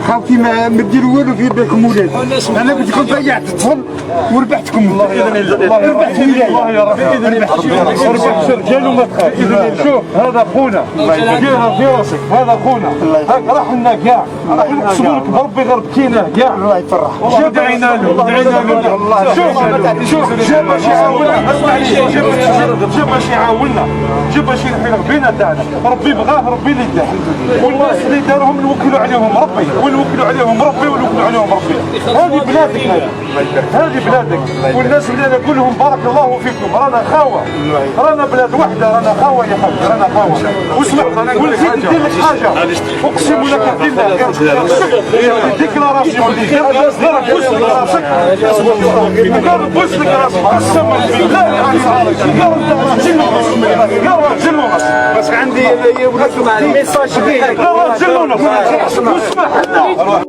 خاوتي، ما ديروا والو في بالكم ولاد. انا قلت لكم ضيعت الطفل وربحتكم، ربحت ولايه. باذن الله ربحت رجال وما تخاف. شوف، هذا خونا، ديرها في راسك، هذا خونا. هاك راح لنا كاع، راح نقسموا لك بربي غير بكيناه كاع. الله يفرح. شوف، دعينا له، دعينا له. شوف شوف، جا باش يعاوننا. اسمع لي، جا باش يعاوننا، جا باش ينحي الغبينه تاعنا. ربي بغاه، ربي اللي داه. والناس اللي دارهم نوكلوا عليهم ربي، ونوكلوا عليهم ربي، ونوكلوا عليهم ربي. هذه بلادك، هذه بلادك. والناس اللي انا كلهم بارك الله فيكم، رانا خاوه، رانا بلاد واحده، رانا خاوه يا حاج، رانا خاوه. واسمع، ونزيد ندير لك حاجه، اقسم لك بالله، déclaration اللي غير بوس لك راسك، غير بوس لك راسك، قسما بالله غير راجل ونص، غير راجل ونص. بس عندي message. غير راجل ونص، واسمح لنا.